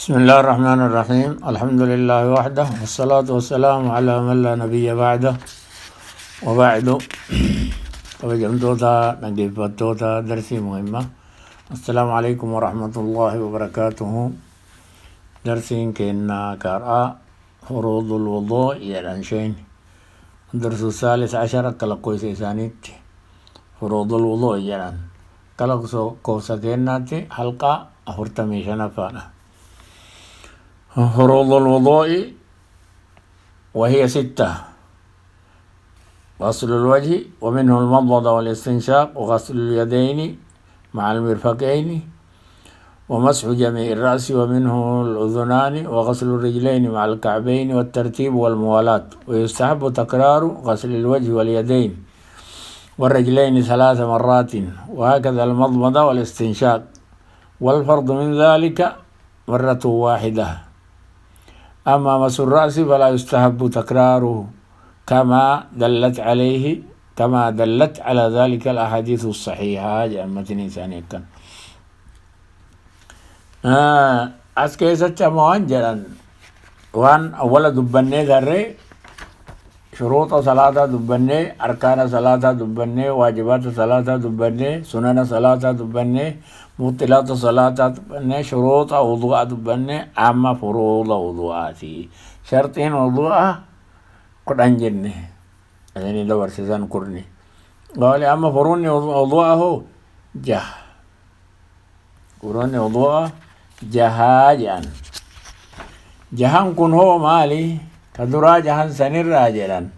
بسم الله الرحمن الرحيم. الحمد لله وحده، والصلاة والسلام على من لا نبي بعده، وبعد. Kabajamtoota dhaggeeffattoota darsii muhimma، السلام عليكم ورحمة الله وبركاته. Darsiin keenya karaa فروض الوضوء jedhan sheen، الدرس الثالث عشر akka lakkoofsa isaaniitti فروض الوضوء jedhan. Akka lakkoofsa keenyaatti halqaa 45ffaadha. فروض الوضوء وهي ستة: غسل الوجه، ومنه المضمضة والاستنشاق، وغسل اليدين مع المرفقين، ومسح جميع الرأس ومنه الأذنان، وغسل الرجلين مع الكعبين، والترتيب والموالاة. ويستحب تكرار غسل الوجه واليدين والرجلين ثلاث مرات، وهكذا المضمضة والاستنشاق، والفرض من ذلك مرة واحدة. أما مسح الرأس فلا يستحب تكراره كما دلت على ذلك الأحاديث الصحيحة. جاء إنساني كان as keessatti amma waan jedhan، waan awwala dubbannee garree، shuruuxa salaataa dubbannee، arkaana salaataa dubbannee، waajibaata salaataa dubbannee، sunana salaataa dubbannee، mubxilaata salaataa dubbannee، shuruuxa wudu'a dubbannee، amma furuuda wudu'aati. Sharxiin wudu'a 10 jenne asanii dabarsisan kurni gaali. Amma furuunni wudu'a hoo jaha. Furuunni wudu'a jahaa jedhan. Jahan kun hoo maali? Ka duraa jahan sanirraa jedhan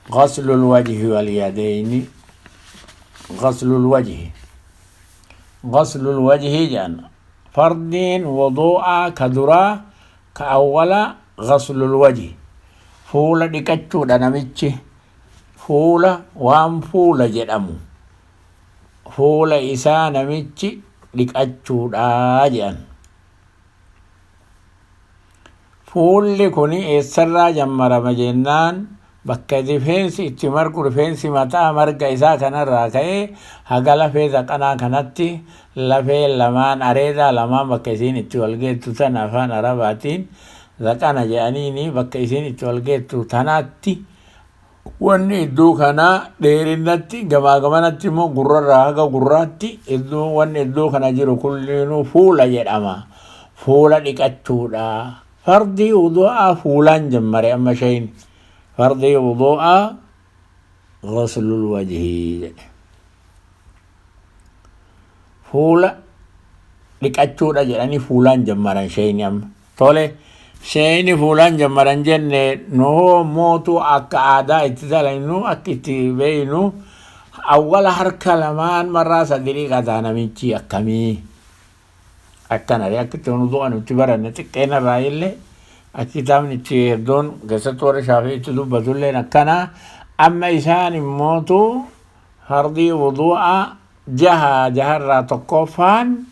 غسل الوجه واليدين. غسل الوجه، غسل الوجه jedhan. Fardiin wudu'aa ka duraa ka awwala غسل الوجه، fuula dhiqachuudha. Namichi fuula, waan fuula jedhamu, fuula isaa namichi dhiqachuudha jedhan. Fuulli kun eessarraa jammarama jennaan, bakka rifeensi itti margu, rifeensi mataa marga isaa kanarraa ka'ee haga lafee zaqanaa kanatti, lafee lamaan areedaa lamaan bakka isiin itti wal geettu tana, afaan Arabaatiin zaqana jedhaniini, bakka isiin itti wal geettu tanaatti. Wanni iddoo kanaa dheerinatti gamaa gamanatti immoo gurrarraa haga gurraatti iddoo, wanni iddoo kana jiru kullinuu fuula jedhama. Fuula dhiqachuudha. Fardii wudu'aa fuulaan jammare. Amma shayin fardii wudu'aa غسل الوجه jedhe. Fuula dhiqachuudha jedhanii fuulaan jammaran shayini. Amma tole, shayini fuulaan jammaran jenne. Nuhoo mootu akka aadaa itti dalagnu, akka itti beeynu, awwala harka lamaan marraa sadi dhiqataa namichi. Akkamii akkana? Akka itti wudu'a nutti baranne xiqqeenarraa illee, akka kitaabni itti hedduun keessattuu warra Shaafii itti dubbatulleen akkana. Amma isaan immootu fardii wudu'a jaha, jaharraa tokkoffaan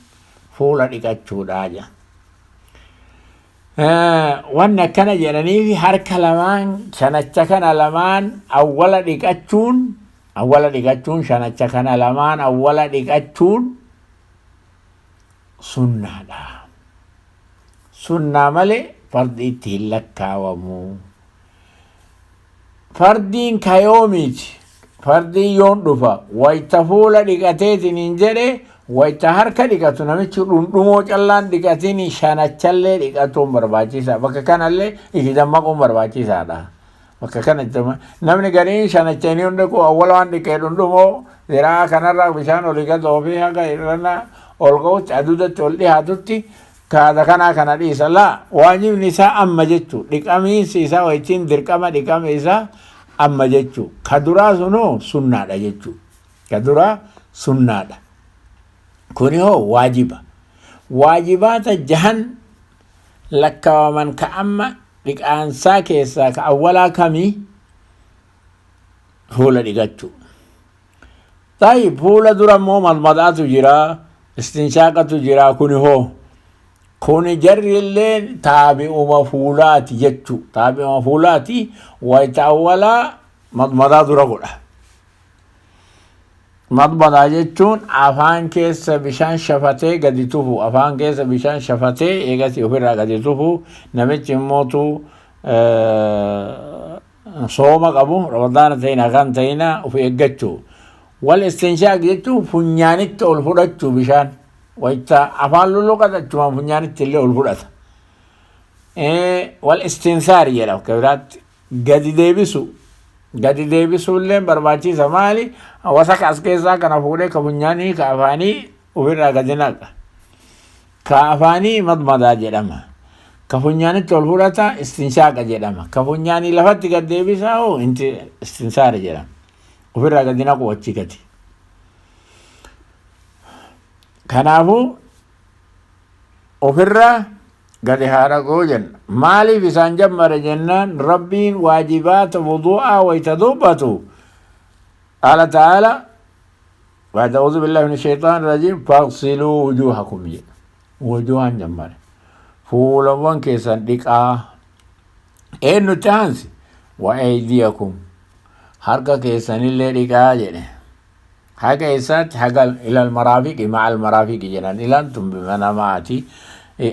fuula dhiqachuudha jedha. Wanni akkana jedhaniif, harka lamaan shanacha kana lamaan awwala dhiqachuun, awwala dhiqachuun, shanacha kana lamaan awwala dhiqachuun sunnaadha. Sunnaa malee fardi itti hin lakkaawamu. Fardiin kayoomiiti. Fardiin yoon dhufa? Wayta fuula dhiqateetiin hin jedhe, wayta harka dhiqatu namichi dhundhumoo callaan dhiqatiin shanachallee dhiqatuun barbaachisaa. Bakka kanallee itti dammaquun barbaachisaadha. Bakka kana namni gariin shanacha inni hundi dhiqu, awwala waan dhiqee dhundhumoo ziraa kanarraa bishaan olii gad oofee haga irrana ol ga'utti, aduudatti ol dhiyaatutti kaada kanaa kana dhiisa. Laa, waajibni isaa amma jechuu, dhiqamiinsi isaa waytiin dirqama dhiqame isaa amma jechuu. Ka duraa sunoo sunnaadha jechuu. Ka duraa sunnaadha. Kuni hoo waajiba. Waajibaata jahan lakkaawaman ka amma dhiqaansaa keessaa ka awwalaa kamii? Fuula dhiqachuu. طيب, fuula dura immoo madmadaatu jira, istinshaaqatu jira. Kuni hoo? Kuni jarri illee taabi'uma fuulaati jechuu. Taabi'uma fuulaati. Wayta awwalaa madmadaa dura godha. Madmadaa jechuun afaan keessa bishaan shafatee gadi tufu, afaan keessa bishaan shafatee eegasii ofirraa gadi tufu. Namichi immootu sooma qabu, Ramadaana ta'ina kan ta'ina, of eeggachuu. Wal istinshaaq jechuun funyaanitti ol fudhachuu bishaan. Wayita afaan lulluqata, achumaan funyaanitti illee ol fudhata. Wal istinsaar jedha akka biraatti gadi deebisu. Gadi deebisuullee barbaachisa. Maali? Wasaka as keessaa kana fuudhee ka funyaanii ka afaanii ofirraa gadi naqa. Ka afaanii madmadaa jedhama. Ka funyaanitti ol fudhata istinshaaqa jedhama. Ka funyaanii lafatti gad deebisaa hoo istinsaara jedhama. Ofirraa gadi naqu achi gadi. Kanaafuu ofirraa gadi haa dhaquu jenna. Maaliif isaan jammare jennaan, Rabbiin waajibaata wudu'aa wayta dubbatu, qaala ta'aala بعد أعوذ بالله من الشيطان الرجيم فاغسلوا وجوهكم jedha. Wujuhan jammare. Fuulawwan keessan dhiqaa. Eenyutti aansi? وأيديكم, harka keessanillee dhiqaa jedhe. Haga eessaatti? Haga إلى المرافق, مع المرافق jedhan. Ilaan tun manamaati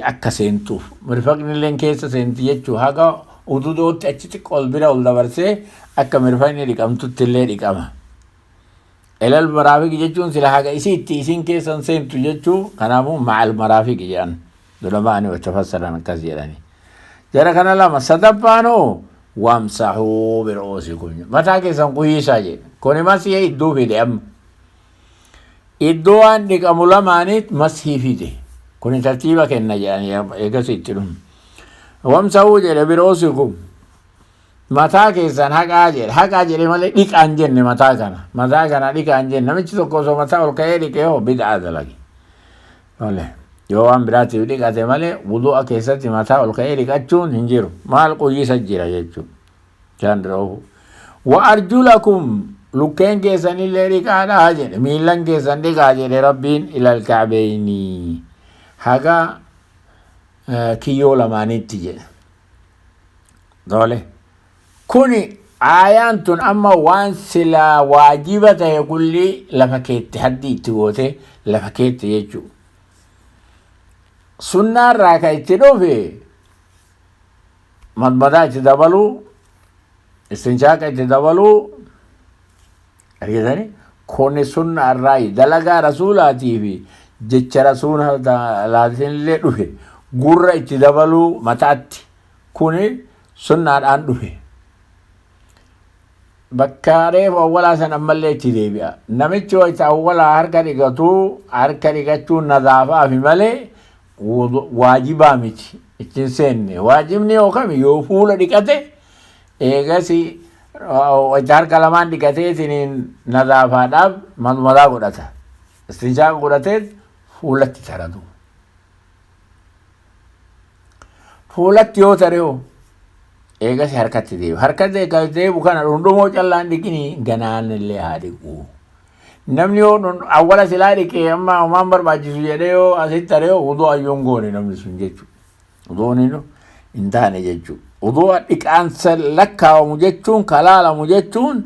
akka seentuuf. Mirfaqni illee keessa seenti jechuu, haga ududootti achi xiqqoo ol bira ol dabarsee akka mirfaqni dhiqamtutti illee dhiqama. إلى المرافق jechuun sila haga isiitti isiin keessan seentu jechuu. Kanaafuu مع المرافق jedhan dulamaani watafassaran akkas jedhani. Jara kana lama. Sadaffaanoo وامسحوا برءوسكم, mataa keessan quyyisaa jedhe. Kuni masii iddoo fide amma. Iddoo waan dhiqamu lamaaniit masii fide. Kuni tartiiba kenna jedhani eegas itti dhumu. وامسحوا jedhe برءوسكم, mataa keessan haqaa jedhe. Haqaa jedhe malee dhiqaan jenne. Mataa kana dhiqaan jenne. Namichi tokko osoo mataa ol ka'ee dhiqee hoo bid'aa dalage. Tole, yoo waan biraatiif dhiqate malee wudu'a keessatti mataa ol ka'ee dhiqachuun hin jiru. Maal quyyisa jira jechuudha. Bishaan dura. وأرجلكم, lukkeen keessanillee dhiqaadhaa jedhe. Miillan keessan dhiqaa jedhe Rabbiin. إلى الكعبين, haga kiyyoo lamaanitti jedhe. Tole. Kuni aayaan tun amma waan silaa waajiba ta'e kulli lafa keetti haddi itti goote lafa keetti jechuudha. Sunnaarraa kan itti dhufe madmadaa itti dabaluu, istinshaaqa itti dabaluu argitanii, kuni sunnaarraa dalagaa rasuulaatii fi jecha rasuulaatiin illee dhufe. Gurra itti dabaluu mataatti, kuni sunnaadhaan dhufe. Bakka reefu awwalaa san ammallee itti deebi'a. Namichi wayita awwalaa harka dhiqatuu, harka dhiqachuun nadaafaafi malee waajibaa miti. Ittiin seenne. Waajibni yoo kami? Yoo fuula dhiqate, eegasi wayita harka lamaan dhiqatee ittiin nadaafaadhaaf madmadaa godhata. Istinshaaq godhatee fuulatti taratu. Fuulatti yoo tare hoo, eegas harkatti deebu. Harkatti deebu kana dhundhumoo callaan dhiqini, ganaan illee haa dhiqu. Namni yoo awwala silaa dhiqee amma homaan barbaachisu jedhee yoo asitti taree, wuduu ayyoon goone namni sun jechuudha. Wuduun hin taane jechuudha. Wuduu dhiqaansa lakkaawamu jechuun, kalaalamu jechuun,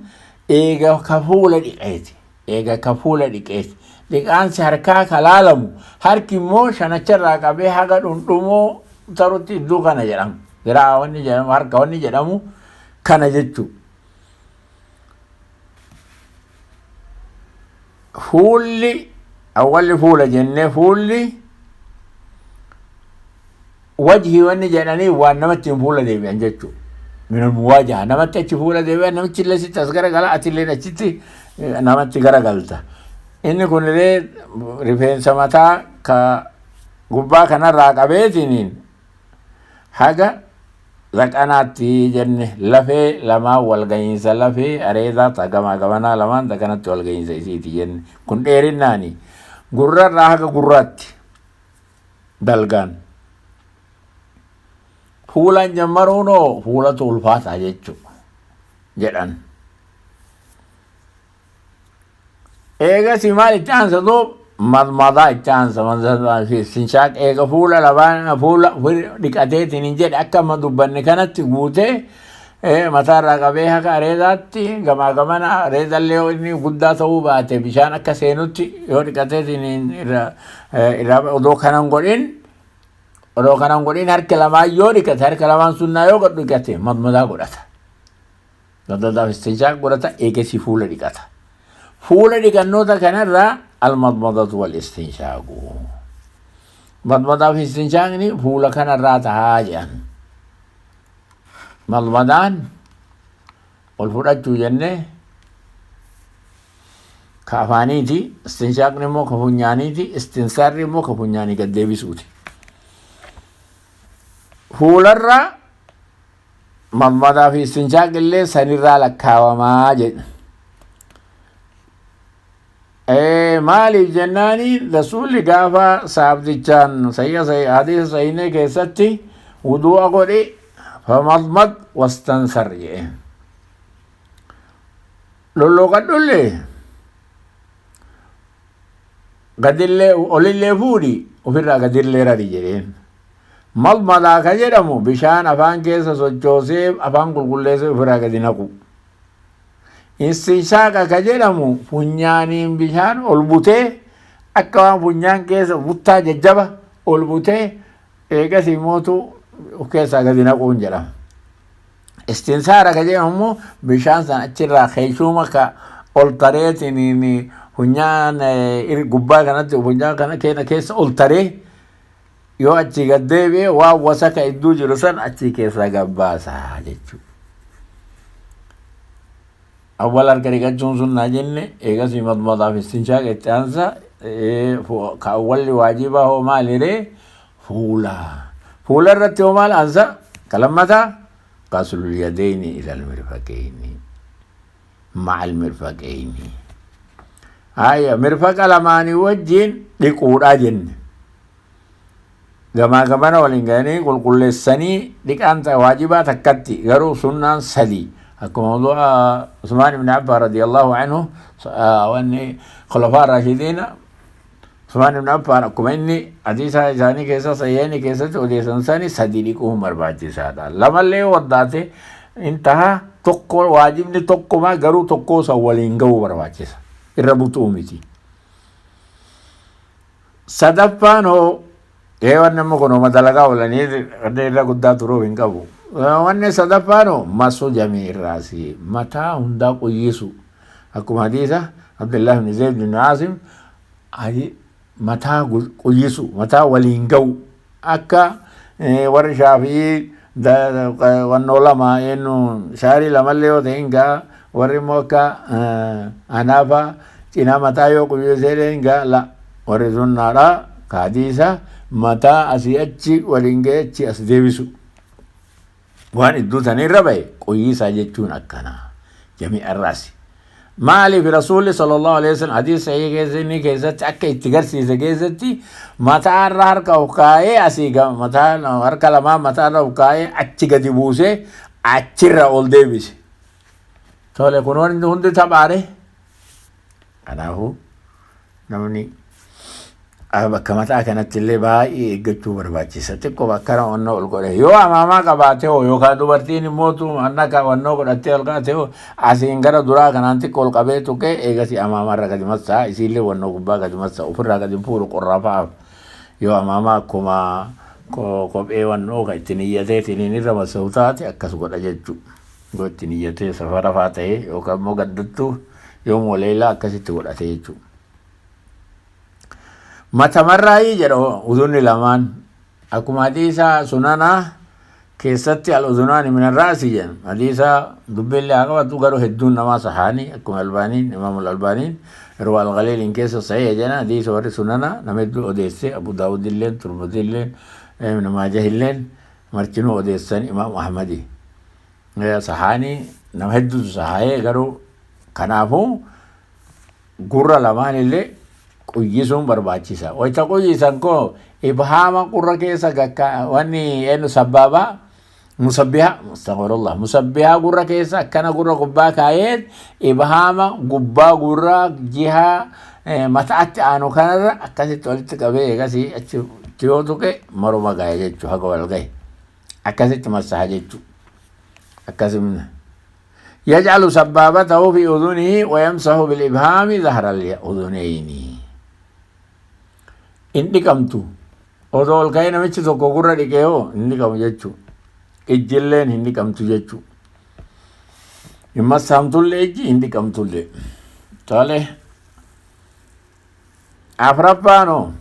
eega ka fuula dhiqeeti. Eega ka fuula dhiqeeti. Dhiqaansi harkaa kalaalamu, harki immoo shanacharraa qabee haga dhundhumoo tarutti iddoo kana jedhamu. Biraa wanni jedhamu, harka wanni jedhamu kana jechuudha. Fuulli awwalli fuula jennee, fuulli wajhii wanni jedhanii waan namatti hin fuula deebi'an jechuudha. من المواجهة, namatti achi fuula deebi'an, namichi illee sitti as garagala, ati illee achitti namatti garagalta. Inni kun illee rifeensa mataa ka gubbaa kanarraa qabeetiniin haga zaqanaatti jenne, lafee lamaan walgahiinsa lafee areedaa gamaa gamanaa lamaan kanatti walgahiinsa isiiti jenne. Kun dheerinnaani. Gurrarraa haga gurraatti dalgaan. Fuulaan jammaruunoo fuulatu ulfaataa jechuudha jedhan. Eegasi maal itti aansa duub? Madmadaa itti aansa, istinshaaq. Eega fuula lamaan fuula dhiqateetiin hin jedhe, akka amma dubbanne kanatti guutee Mataarraa qabee haga areedaatti gamaa gamana, areedallee yoo inni guddaa ta'uu baate bishaan akka seenutti yoo dhiqateetiin irraa odoo kanan godhin harka lamaan yoo dhiqate, harka lamaan sunnaa yoo godhu dhiqate, madmadaa godhata. Madmadaaf istinshaaq godhata, eegasii fuula dhiqata. Fuula dhiqannoota kanarraa المضمضة والاستنشاق. Madmadaaf istinshaaqni fuula kanarraa tahaa jedhan. Madmadaan ol fudhachuu jennee ka afaaniiti, istinshaaqni immoo ka funyaaniiti, istinsaarri immoo ka funyaanii gad deebisuuti. Fuularra madmadaa fi istinshaaq illee sanirraa lakkaawamaa jedha. Maaliif jennaani, rasuulli gaafa saabdichaan sayya hadiisa sahiinee keessatti wudu'a godhe, فمضمض واستنثر jedhe. Lolloqadhullee gadillee olillee fuudhi, ofirraa gadillee rari jedheen. Madmadaa ka jedhamu bishaan afaan keessa sochoosee afaan qulqulleessee ofirraa gadi naqu. Istinshaaqa ka jedhamu funyaaniin bishaan ol butee, akka waan funyaan keessa buttaa jajjaba ol butee, eegas immootu of keessaa gadi naquun jedhama. Istinsaara ka jedhamu immoo bishaan san achirraa keeshuuma ka ol tareetiin funyaan gubbaa kanatti funyaan kana keessa ol taree, yoo achii gad deebi'e waan wasaka iddoo jiru san achii keessaa gabbaasa jechuudha. Awwal harka dhiqachuun sunnaa jenne, eegasii madmadaaf istinshaaq itti aansa. Ka awwalli waajibaa hoo maaliree? Fuula. Fuula irratti hoo maal aansa? Ka lammataa غسل اليدين إلى المرفقين مع المرفقين. Haya, mirfaqa lamaanii wajjin dhiquudha jenne. Gamaa gamana waliin gahanii qulqulleessanii dhiqaan waajibaa takkatti, garuu sunnaan sadi. Akkuma mawdu'a Usmaan ibn Affaan رضي الله عنه, wanni khulafaa raashidiina Usmaan ibn Affaan akkuma inni hadiisa isaanii keessa sayyeeni keessatti odeessan sani sadi dhiquun barbaachisaadha. Lamallee yoo waddaate intaha, tokko waajibni tokkuma, garuu tokkoo san waliin gahuu barbaachisa. Irra butuu miti. Sadaffaan hoo? Wanni amma kun homa dalagaa oolanii irra guddaa turuuf hin qabu. Wanni sadaffaan hoo? مسح جميع الرأس, mataa hundaa quyyisu. Akkuma hadiisa Abdullah ibn Zayd bin Aasim, mataa quyyisu, mataa waliin ga'u, akka warri Shaafii wannoo lama eenyu shaarii lamallee yoo ta'e hin ga'a, warri immoo akka anaafa cinaa mataa yoo quyyisee hin ga'a. La, warri sunnaadha ka hadiisa mataa asii achi waliin ga'e achi as deebisu, waan iddoo tanirra bahe quyyisaa jechuun akkana جميع الرأس. Maaliif? Rasuulli صلى الله عليه وسلم hadiisa sahii keessa inni keessatti akka itti garsiise keessatti mataarra harka of kaayee, asii mataa harka lamaan mataarra of kaayee, achi gadi buusee achirra ol deebise. Tole, kun wanti hundi taphaare. Kanaafuu namni bakka mataa kanatti illee baay'ee eeggachuu barbaachisa. Xiqqoo akkana wannoo ol godhe yoo amaamaa qabaate hoo, yookaan dubartiin immoo anna wannoo godhattee ol kaate hoo, asiin gara duraa kanaan xiqqoo ol qabee tuqee, eegasii amaamaarra gadi massaa, isiillee wannoo gubbaa gadi massaa, ofirraa gadi fuudhu qorraa fa'aaf. Yoo amaamaa akkuma kophee wannoo kan ittiin iyyateetiin irra massa'u taate akkas godha jechuudha. Yoo ittiin iyyatee safara fa'aa ta'e yookaan immoo gaddattuu yoo mooleelaa akkasitti godhate jechuudha. Matamarraayii jedha udunni lamaan, akkuma hadiisa sunanaa keessatti الأذنان من الرأس jedhan. Hadiisa dubbiillee haa qabatu, garuu hedduun namaa sahaanii, akkuma Albaaniin, Imaamul Albaaniin Irwa Alghaliiliin keessa sahiha jedhan. Hadiisa warri sunana nama hedduu odeesse, Abu Daawudilleen, Turmudilleen, Ibn Maajahilleen, martinuu odeessan, Imaam Ahmadi sahaanii, nama hedduutu sahaayee. Garuu kanaafuu gurra lamaan illee quyyisuun barbaachisa. Wayita quyyisan koo ibhaama qurra keessa gakka wanni eenyu sabbaabaa musabbiha, أستغفر الله, musabbihaa gurra keessa akkana gurra gubbaa kaayee, ibhaama gubbaa gurra jihaa mataatti aanu kanarra akkasitti walitti qabee, eegasii achi yoo tuqe maruma gahe jechuu, haga wal gahe akkasitti masaha jechuu. Akkasimna. Yaj'alu sabbaabatahu fi udhunihi wa yamsahu bil ibhaami zahra al udhunayni. In dhiqamtu. Osoo ol ka'ee namichi tokko gurra dhiqee hoo hin dhiqamu jechuu. Ijjilleen hin dhiqamtu jechuu. Hin massaamtullee ijji hin dhiqamtullee. Tole. Afraffaan hoo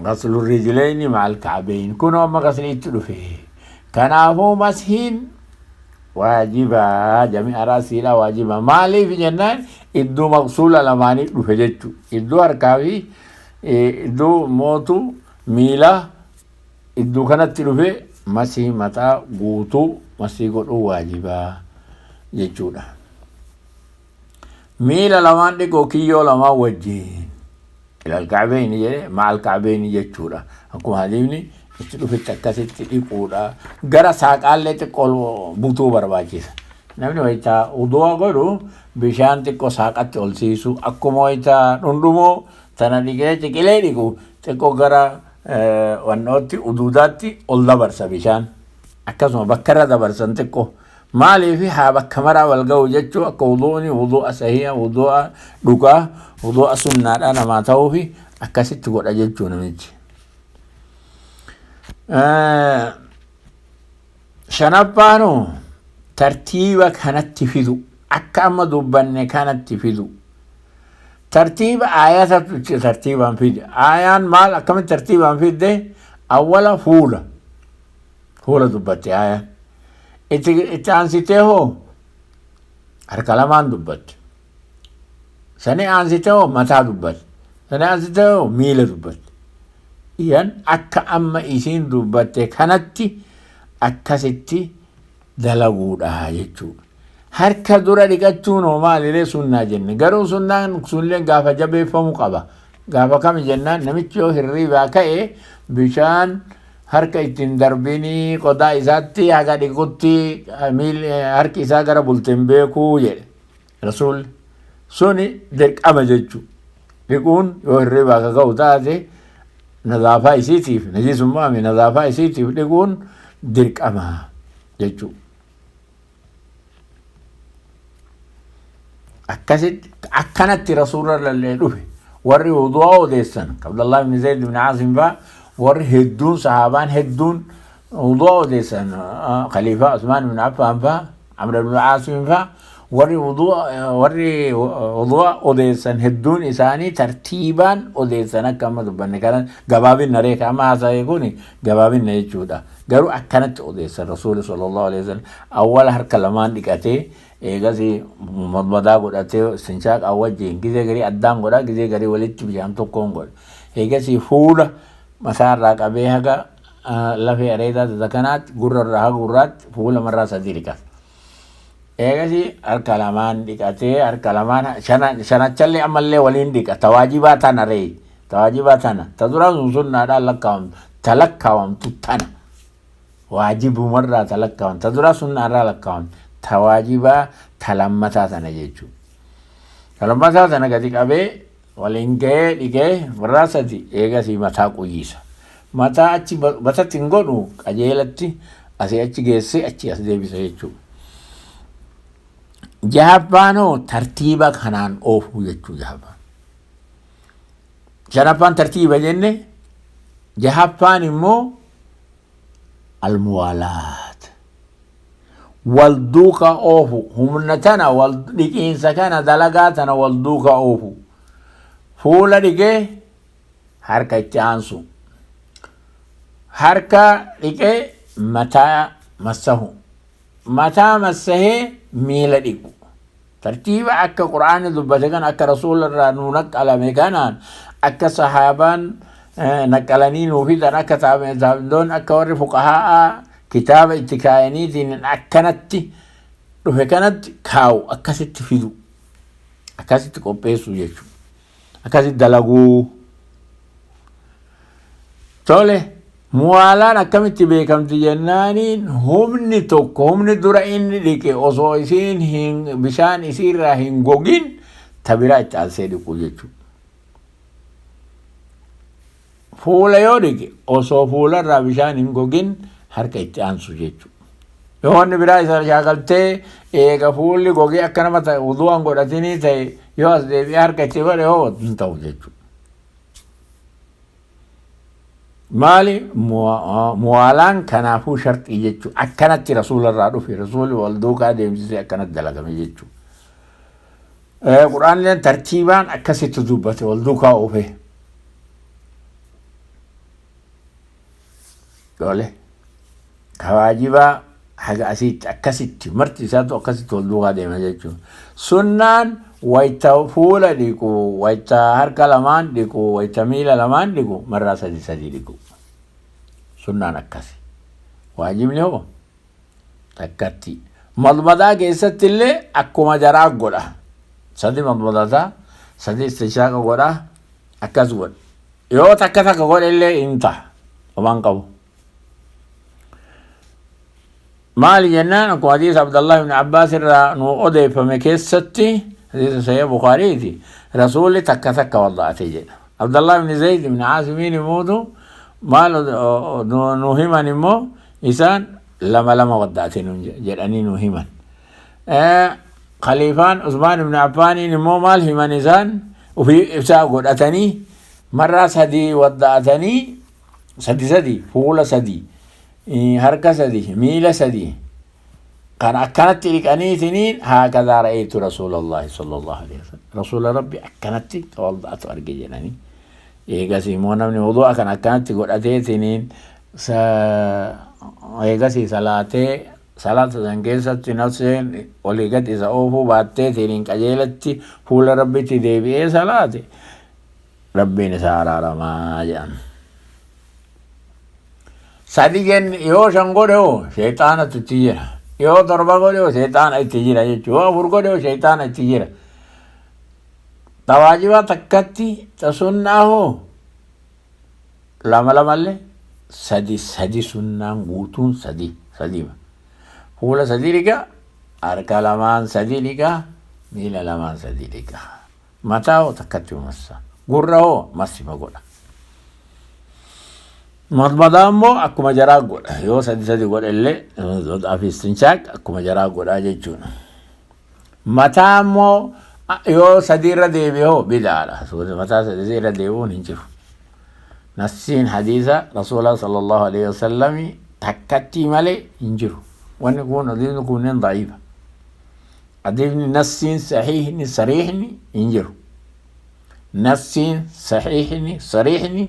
ghaslu rijlayni ma'al ka'bayn kunoo amma ghasliitti dhufe. Kanaafuu mashiin waajiba jami'a ra'siidha waajiba. Maaliif jennaan iddoo maqsuula lamaanii dhufe jechuudha. Iddoo harkaa fi iddoo mootu miila iddoo kanatti dhufe masii mataa guutuu masii godhuu waajiba jechuudha. Miila lamaan dhiquu kiyyoo lamaan wajjin. Ilal ka'beyni jedhe ma'al ka'beyni jechuudha. Akkuma hadiifni itti dhufetti akkasitti dhiquudha. Gara saaqaallee xiqqoo butuu barbaachisa. Namni wayita wudu'a godhu bishaan xiqqoo saaqatti ol siisu akkuma wayita dhundhumoo tana dhiqee ciqilee dhiqu xiqqoo gara wannootti uduudaatti ol dabarsa bishaan. Akkasuma bakka irra dabarsan xiqqoo. Maaliif haa bakka maraa wal ga'u jechuu akka wudu'ni wudu'a sahiha wudu'a dhugaa wudu'a sunnaadhaa namaa ta'uufi akkasitti godha jechuu namichi. Shanaffaanoo tartiiba kanatti fidu akka amma dubbanne kanatti fidu. Tartiiba aayatatu tartiibaan fide. Aayaan maal akkamitti tartiibaan fidde? Awwala fuula. Fuula dubbatte aayaan. Itti itti aansitee hoo harka lamaan dubbatte. Sani aansitee hoo mataa dubbatte. Sani aansitee hoo miila dubbatte. Iyan akka amma isiin dubbatte kanatti akkasitti dalaguudha jechuudha. Harka dura dhiqachuun hoo maalilee sunnaa jenne. Garuu sunnaan sunillee gaafa jabeeffamu qaba. Gaafa kami jennaan namichi yoo hirriibaa ka'e bishaan harka itti hin darbinii qodaa isaatti haga dhiqutti harki isaa gara bulte hin beekuu jedhe rasuulli. Suni dirqama jechuudha. Dhiquun yoo hirribaa ka ka'u taate nadaafaa isiitiif najisummaa mi nadaafaa isiitiif dhiquun dirqama jechuudha. Akkasitti akkanatti rasuula lallee dhufe warri wudu'a odeessan Abdallah ibn Zayd ibn Aasim faa warri hedduun sahaabaan hedduun wudu'a odeessan khaliifaa Usmaan ibn Affaan faa Amr ibn Aasim faa warri wudu'a warri wudu'a odeessan hedduun isaanii tartiibaan odeessan akka amma dubbanne kana gabaabinna reeka amma haasa'e kun gabaabinna jechuudha garuu akkanatti odeessan rasuuli sallallahu alaihi wasallam awwala harka lamaan dhiqatee Eegasii madmadaa godhatee istinshaaqa wajjiin gizee garii addaan godha gizee garii walitti bishaan tokkoon godha. Eegasii fuula mataa irraa qabee haga lafee areedaa tata kanaatti gurra irraa haga gurraatti fuula marraa sadii dhiqata. Eegasii harka lamaan dhiqatee harka lamaan shanachallee ammallee waliin dhiqa tawaajibaa tana ree tawaajibaa tana ta duraa sun sunnaadhaan lakkaawamtu ta lakkaawamtu tana. Waajibumarraa ta lakkaawan ta duraa sunnaarraa lakkaawan ta waajibaa ta lammataa tana jechuu ta lammataa tana gadi qabee waliin ga'ee dhiqee marraa sadi eegasii mataa quyyisa mataa achi matatti hin godhu qajeelatti asii achi geessee achi as deebisa jechuu jahaffaanoo tartiiba kanaan oofuu jechuu jahaffaan shanaffaan tartiiba jenne jahaffaan immoo almuwaalaat wal duukaa oofu humna tana wal dhiqiinsa kana dalagaa tana wal duukaa oofu fuula dhiqee harka itti aansu harka dhiqee mataa massahu mataa massahee miila dhiqu Tartiiba akka Qur'aanni dubbate kana akka Rasuula irraa nuu naqqalame kanaan akka sahaabaan naqqalanii nuu fidan akka taabi'oon akka warri fuqahaa'aa kitaaba itti kaayaniitiin akkanatti dhufe kanatti kaa'u akkasitti fidu akkasitti qopheessuu jechuudha. Akkasitti dalaguu. Tole muwaalaan akkamitti beekamti jennaaniin humni tokko humni dura inni dhiqe osoo isiin hin bishaan isiirraa hin gogin ta biraa itti aansee dhiquu jechuudha. Fuula yoo dhiqe osoo fuularraa bishaan hin gogin harka itti aansu jechuudha. Yoo wanni biraa isa shaakaltee eega fuulli gogee akka nama ta'e wudu'an godhatinii ta'e yoo as deebi'ee harka itti godhe hoo hin ta'u jechuudha. Maali muwaalaan kanaafuu sharxii jechuudha. Akkanatti rasuula irraa dhufe rasuulli wal duukaa deemsisee akkanatti dalagame jechuudha. Qur'aanilleen tartiibaan akkasitti dubbate wal duukaa oofee. Tole. Ka waajibaa haga asiitti akkasitti marti isaatu akkasitti wal duukaa deema jechuudha. Sunnaan wayta fuula dhiqu, wayta harka lamaan dhiqu, wayta miila lamaan dhiqu marraa sadi sadi dhiqu. Sunnaan akkasi. Waajibni hoo takkatti. Madmadaa keessatti illee akkuma jaraa godha. Sadi madmadata, sadi istinshaaqa godha, akkas godha. Yoo takka takka godhe illee hin ta'a. Homaan qabu. Maali jennaan akkuma hadiisa Abdallah ibn Abbaas irraa nu odeeffame keessatti hadiisa Sahih Bukaariiti rasuulli takka takka wadda'ate jedha. Abdallah ibn Zayd ibn Aasimiin immoo maal nu himan immoo isaan lama lama wadda'ate jedhanii nu himan. Khaliifaan Usmaan ibn Affaaniin immoo maal himan isaan ofii ibsaa godhatanii marraa sadii wadda'atanii sadi sadi fuula sadi harka sadi miila sadi kan akkanatti dhiqaniitiniin haakadaa ra'aytu rasuulallahi sallallahu alaihi wasallam rasuula rabbi akkanatti tawadda'atu arge jedhanii eegasii immoo namni wudu'a kan akkanatti godhateetiniin eegasii salaatee salaata san keessatti nafseen olii gad isa oofuu baatteetiniin qajeelatti fuula rabbitti deebi'ee salaate Rabbiin isaa araaramaa jedhan. Sadi jenne yoo shan godhe hoo sheexaanatu itti jira. Yoo torba godhe hoo sheexaana itti jira jechuudha. Yoo afur godhe hoo sheexaana itti jira. Ta waajibaa takkatti ta sunnaa hoo lama lamallee sadi sadi sunnaan guutuun sadi sadiima. Fuula sadi dhiqa harka lamaan sadi dhiqa miila lamaan sadi dhiqa. Mataa hoo takkatti massa. Gurra hoo massima godha. Madmadaa immoo akkuma jaraa godha. Yoo sadi sadi godhe illee fi istinchaaq akkuma jaraa godhaa jechuudha. Mataa immoo yoo sadi irra deebi'e hoo bidaadha. Mataa sadi irra deebi'uun hin jiru. Nassiin hadiisa Rasuulaa sallallahu alaihi wasallam takkattii malee hin jiru. Wanni kun hadiisni kunneen da'iifa. Hadiisni nassiin sahiihni sariihni hin jiru. Nassiin sahiihni sariihni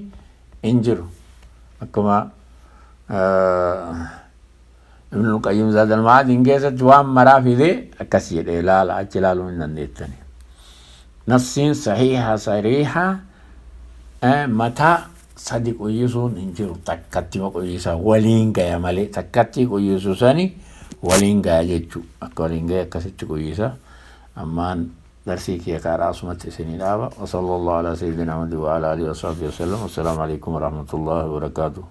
hin jiru. Akkuma Ibnul Qayyim Zaadal Ma'aadiin keessatti waan maraa fidee akkas jedhee ilaala achi ilaaluu hin dandeettani. Nassiin sahiiha sariiha mataa sadi quyyisuun hin jiru takkatti quyyisa waliin gaya malee takkatti quyyisu sani waliin gaya jechuu akka waliin gaya akkasitti quyyisa ammaan darsii kiyya kaaraa asumatti isinii dhaaba wa sallallahu ala sayyidina Muhammad wa ala alihi wa sahbihi wa sallam. Assalaamu alaikum wa rahmatullahi wa barakaatuh.